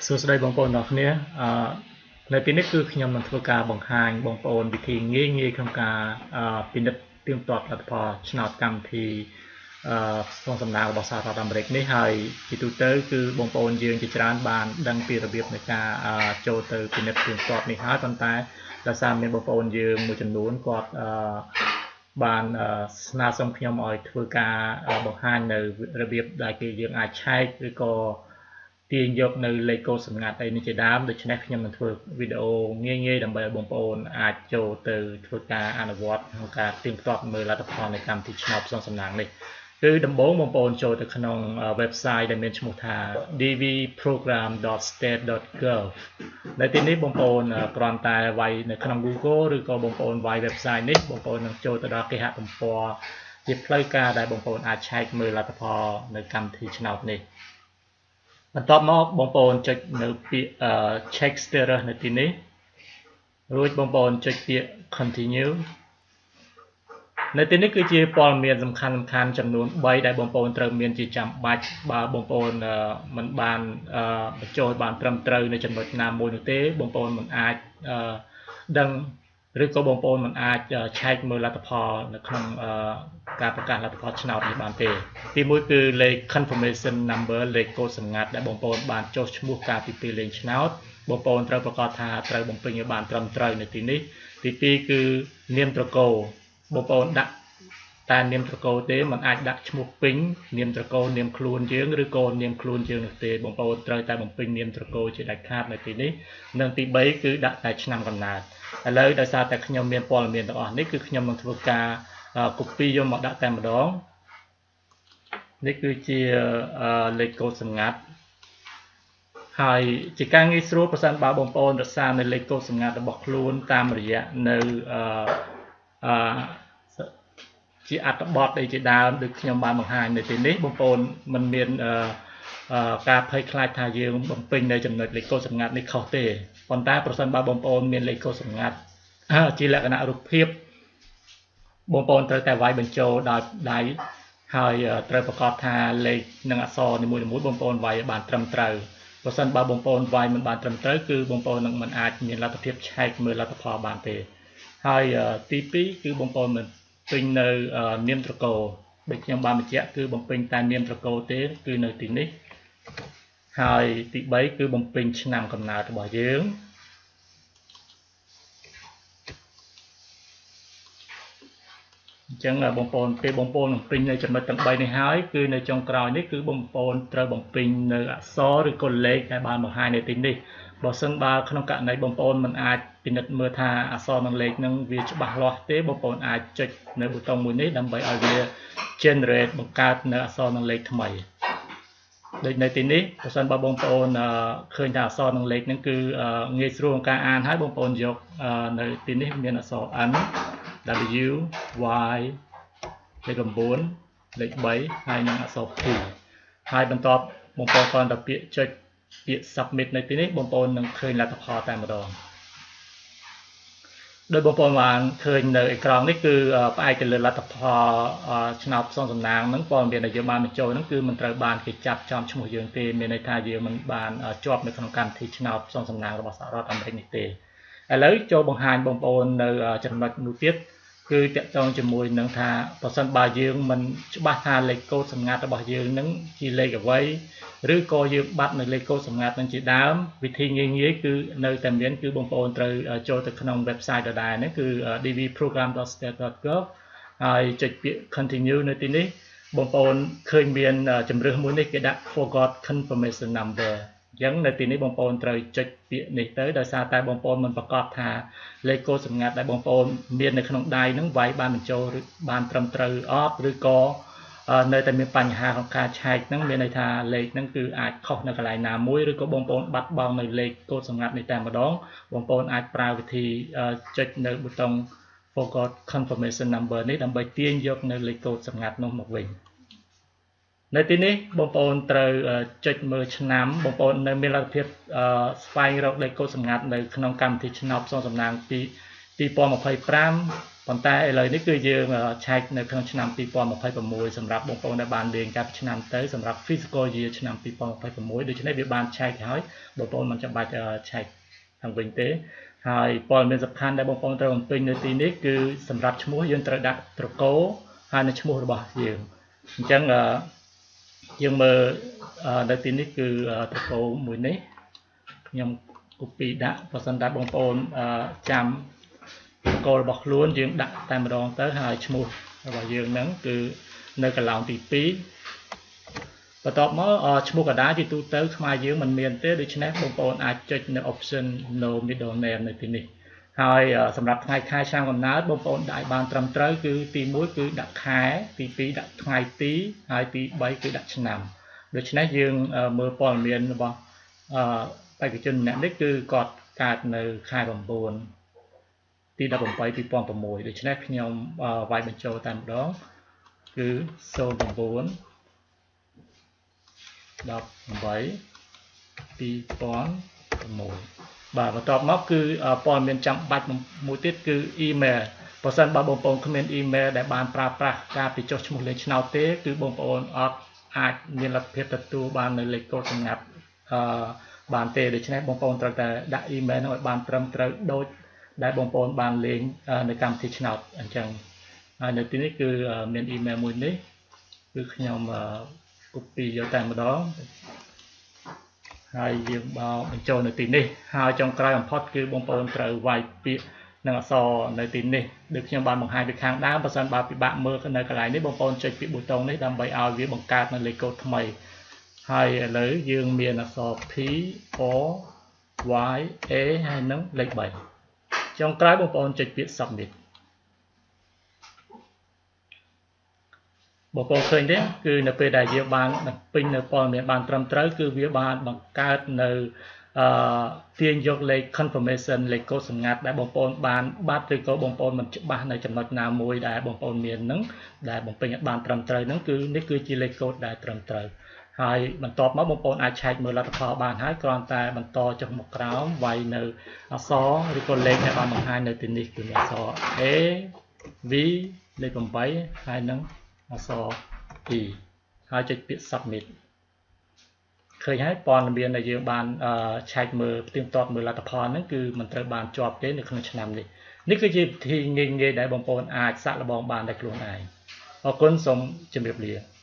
សួស្តីបងប្អូនទាំងអស់គ្នាអឺនៅទីនេះគឺខ្ញុំនឹងធ្វើការបង្ហាញបងប្អូនវិធីងាយងាយក្នុងការពិនិត្យទៀងទាត់លទ្ធផលឆ្នោតកម្មវិធីផ្សងសំណាងរបស់សហរដ្ឋអាមេរិកនេះហើយជាទូទៅគឺបងប្អូនយើងជាច្រើនបានដឹងពីរបៀបនៃការចូលទៅពិនិត្យទៀងទាត់នេះហើយប៉ុន្តែដោយសារមានបងប្អូនយើងមួយចំនួនគាត់បានស្នើសុំខ្ញុំឲ្យធ្វើការបង្ហាញនៅរបៀបដែលគេយើងអាចឆែកឬក៏ទាញយកនៅលេខកូដសម្ងាត់អីនេះជាដើមដូច្នេះខ្ញុំនឹងធ្វើវីដេអូងាយៗដើម្បីឲ្យបងប្អូនអាចចូលទៅធ្វើការអនុវត្តក្នុងការទៀងទាត់មើលលទ្ធផលនៃកម្មវិធីឆ្នោតផ្សងសំណាងនេះគឺដំបូងបងប្អូនចូលទៅក្នុង website ដែលមានឈ្មោះថា dvprogram.state.gov នៅទីនេះបងប្អូនគ្រាន់តែវាយនៅក្នុង Google ឬក៏បងប្អូនវាយ website នេះបងប្អូននឹងចូលទៅដល់គេហទំព័រជាផ្លូវការដែលបងប្អូនអាចឆែកមើលលទ្ធផលនៅកម្មវិធីឆ្នោតនេះបន្ទាប់មកបងប្អូនចុចនៅពាក្យ check status នៅទីនេះរួចបងប្អូនចុចពាក្យ continue នៅទីនេះគឺជាព័ត៌មានសំខាន់សំខាន់ចំនួន3ដែលបងប្អូនត្រូវមានជាចាំបាច់បើបងប្អូនមិនបានបញ្ចូលបានត្រឹមត្រូវនៅចំណុចណាមួយនោះទេបងប្អូនមិនអាចដឹងឬក៏បងប្អូនមិនអាចឆែកមើលលទ្ធផលនៅក្នុងការប្រកាសលទ្ធផលឆ្នោតនេះបានទេទីមួយគឺលេខ confirmation number លេខកូដសម្ងាត់ដែលបងប្អូនបានចុះឈ្មោះកាលពីពេលលេងឆ្នោតបងប្អូនត្រូវប្រកាសថាត្រូវបំពេញឲ្យបានត្រឹមត្រូវនៅទីនេះទី2គឺនាមត្រកូលបងប្អូនដាក់តែនាមត្រកូលទេมันអាចដាក់ឈ្មោះពេញនាមត្រកូលនាមខ្លួនយើងឬក៏នាមខ្លួនយើងនោះទេបងប្អូនត្រូវតែបំពេញនាមត្រកូលជាដាច់ខាតនៅទីនេះនិងទី3គឺដាក់តែឆ្នាំកំណើតឥឡូវដោយសារតែខ្ញុំមានព័ត៌មានទាំងអស់នេះគឺខ្ញុំនឹងធ្វើការ copy យកមកដាក់តែម្ដងនេះគឺជាលេខកូដសម្ងាត់ហើយជាការងាយស្រួលប្រសិនបើបងប្អូនរក្សានៅលេខកូដសម្ងាត់របស់ខ្លួនតាមរយៈនៅអឺជាអត្ថបទអីជាដើមដូចខ្ញុំបានបង្ហាញនៅទីនេះបងប្អូនមិនមានការភ័យខ្លាចថាយើងបំពេញនៅចំណុចលេខកូដសម្ងាត់នេះខុសទេប៉ុន្តែប្រសិនបើបងប្អូនមានលេខកូដសម្ងាត់ជាលក្ខណៈរូបភាពបងប្អូនត្រូវតែវាយបញ្ចូលដោយដៃហើយត្រូវប្រកាសថាលេខនិងអក្សរនីមួយៗបងប្អូនវាយឲ្យបានត្រឹមត្រូវប្រសិនបើបងប្អូនវាយមិនបានត្រឹមត្រូវគឺបងប្អូននឹងមិនអាចមានលទ្ធភាពឆែកមើលលទ្ធផលបានទេហើយទី2គឺបងប្អូនមិនពេញនៅនាមត្រកូលដូចខ្ញុំបានបញ្ជាក់គឺបំពេញតែនាមត្រកូលទេគឺនៅទីនេះហើយទី3គឺបំពេញឆ្នាំកំណើតរបស់យើងអញ្ចឹងបងប្អូនពេលបងប្អូនបំពេញនៅចំណុចទាំង3នេះហើយគឺនៅចុងក្រោយនេះគឺបងប្អូនត្រូវបំពេញនៅអក្សរឬក៏លេខដែលបានបង្ហាញនៅទីនេះបើសិនបើក្នុងករណីបងប្អូនមិនអាចពិនិត្យមើលថាអក្សរនិងលេខនឹងវាច្បាស់លាស់ទេបងប្អូនអាចចុចនៅប៊ូតុងមួយនេះដើម្បីឲ្យវា generate បង្កើតនៅអក្សរនិងលេខថ្មីដូចនៅទីនេះប្រសិនបើបងប្អូនឃើញថាអក្សរនិងលេខហ្នឹងគឺងាយស្រួលក្នុងការអានហើយបងប្អូនយកនៅទីនេះមានអក្សរ N W Y លេខ9លេខ3ហើយនិងអក្សរ P ហើយបន្ទាប់បងប្អូនគ្រាន់តែពាក្យចុចពាក្យ submit នៅទីនេះបងប្អូននឹងឃើញលទ្ធផលតែម្ដងដោយបងប្អូនបានឃើញនៅអេក្រង់នេះគឺផ្អែកទៅលើលទ្ធផលឆ្នោតផ្សងសំណាងហ្នឹងព័ត៌មានដែលយើងបានបញ្ចូលហ្នឹងគឺមិនត្រូវបានគេចាប់ចំឈ្មោះយើងទេមានន័យថាយើងមិនបានជាប់នៅក្នុងកម្មវិធីឆ្នោតផ្សងសំណាងរបស់សហរដ្ឋអាមេរិកនេះទេឥឡូវចូលបង្ហាញបងប្អូននៅចំណុចនោះទៀតគឺតាក់ទងជាមួយនឹងថាប្រសិនបើយើងមិនច្បាស់ថាលេខកូដសម្ងាត់របស់យើងនឹងជាលេខអ្វីឬក៏យើងបាត់នៅលេខកូដសម្ងាត់នឹងជាដើមវិធីងាយងាយគឺនៅតែមានគឺបងប្អូនត្រូវចូលទៅក្នុង website ដដែលហ្នឹងគឺ dvprogram.state.gov ហើយចុចពាក្យ continue នៅទីនេះបងប្អូនឃើញមានជំរើសមួយនេះគេដាក់ forgot confirmation number អញ្ចឹងនៅទីនេះបងប្អូនត្រូវចុចពាក្យនេះទៅដោយសារតែបងប្អូនមិនប្រកាសថាលេខកូដសម្ងាត់ដែលបងប្អូនមាននៅក្នុងដៃហ្នឹងវាយបានបញ្ចូលឬបានត្រឹមត្រូវអត់ឬក៏នៅតែមានបញ្ហាក្នុងការឆែកហ្នឹងមានន័យថាលេខហ្នឹងគឺអាចខុសនៅកន្លែងណាមួយឬក៏បងប្អូនបាត់បង់នៅលេខកូដសម្ងាត់នេះតែម្ដងបងប្អូនអាចប្រើវិធីចុចនៅប៊ូតុង forgot confirmation number នេះដើម្បីទាញយកនៅលេខកូដសម្ងាត់នោះមកវិញនៅទីនេះបងប្អូនត្រូវចុចមើលឆ្នាំបងប្អូននៅមានលទ្ធភាពស្វែងរកលេខកូដសម្ងាត់នៅក្នុងកម្មវិធីឆ្នោតផ្សងសំណាងពី2025 ប៉ុន្តែឥឡូវនេះគឺយើងឆែកនៅក្នុងឆ្នាំ2026សម្រាប់បងប្អូនដែលបានលេងកាលពីឆ្នាំទៅសម្រាប់ fiscal year ឆ្នាំ2026ដូច្នេះវាបានឆែកហើយបងប្អូនមិនចាំបាច់ឆែកខាងវិញទេហើយព័ត៌មានសំខាន់ដែលបងប្អូនត្រូវបំពេញនៅទីនេះគឺសម្រាប់ឈ្មោះយើងត្រូវដាក់ត្រកូលហើយនៅឈ្មោះរបស់យើងអញ្ចឹងយើងមើលនៅទីនេះគឺត្រកូលមួយនេះខ្ញុំ copy ដាក់បើសិនតែបងប្អូនចាំត្រកូលរបស់ខ្លួនយើងដាក់តែម្ដងទៅហើយឈ្មោះរបស់យើងហ្នឹងគឺនៅកន្លងទី2បន្ទាប់មកឈ្មោះកដាជាទូទៅខ្មែរយើងមិនមានទេដូច្នេះបងប្អូនអាចចុចនៅ option no middle name នៅទីនេះហើយសម្រាប់ថ្ងៃខែឆ្នាំកំណើតបងប្អូនដាក់ឲ្យបានត្រឹមត្រូវគឺទី1គឺដាក់ខែទី2ដាក់ថ្ងៃទីហើយទី3គឺដាក់ឆ្នាំដូច្នេះយើងមើលព័ត៌មានរបស់បេក្ខជនម្នាក់នេះគឺគាត់កើតនៅខែ9ទី18 2006ដូច្នេះខ្ញុំវាយបញ្ចូលតែម្ដងគឺ09 18 2006បាទបន្ទាប់មកគឺព័ត៌មានចាំបាច់មួយទៀតគឺ email បើសិនបើបងប្អូនគ្មាន email ដែលបានប្រើប្រាស់ការពីចុះឈ្មោះលេងឆ្នោតទេគឺបងប្អូនអត់អាចមានលទ្ធភាពទទួលបាននៅលេខកូដសម្ងាត់អឺបានទេដូច្នេះបងប្អូនត្រូវតែដាក់ email នោះឲ្យបានត្រឹមត្រូវដូចដែលបងប្អូនបានលេងនៅកម្មវិធីឆ្នោតអញ្ចឹងហើយនៅទីនេះគឺមាន email មួយនេះគឺខ្ញុំ copy យកតែម្ដងហើយយើងបោបញ្ចូលនៅទីនេះហើយចុងក្រោយបំផុតគឺបងប្អូនត្រូវវាយពាក្យនិងអក្សរនៅទីនេះដូចខ្ញុំបានបង្ហាញពីខាងដើមបើសិនបើពិបាកមើលនៅកន្លែងនេះបងប្អូនចុចពាក្យប៊ូតុងនេះដើម្បីឲ្យវាបង្កើតនៅលេខកូដថ្មីហើយឥឡូវយើងមានអក្សរ P O Y A ហើយនឹងលេខ3ចុងក្រោយបងប្អូនចុចពាក្យ submit បងប្អូនឃើញទេគឺនៅពេលដែលយើងបានពេញនៅព័ត៌មានបានត្រឹមត្រូវគឺវាបានបង្កើតនៅអឺទាញយកលេខ confirmation លេខកូដសម្ងាត់ដែលបងប្អូនបានបាត់ឬក៏បងប្អូនមិនច្បាស់នៅចំណុចណាមួយដែលបងប្អូនមានហ្នឹងដែលបំពេញឲ្យបានត្រឹមត្រូវហ្នឹងគឺនេះគឺជាលេខកូដដែលត្រឹមត្រូវហើយបន្ទាប់មកបងប្អូនអាចឆែកមើលលទ្ធផលបានហើយគ្រាន់តែបន្តចុះមកក្រោមវាយនៅអក្សរឬក៏លេខដែលបានបង្ហាញនៅទីនេះគឺអក្សរ A V លេខ8ហើយនឹងអក្សរ E ហើយចុចពាក្យ submit ឃើញហើយព័ត៌មានដែលយើងបានឆែកមើលផ្ទៀងផ្ទាត់មើលលទ្ធផលហ្នឹងគឺមិនត្រូវបានជាប់ទេនៅក្នុងឆ្នាំនេះនេះគឺជាវិធីងាយៗដែលបងប្អូនអាចសាកល្បងបានដោយខ្លួនឯងអរគុណសូមជម្រាបលា។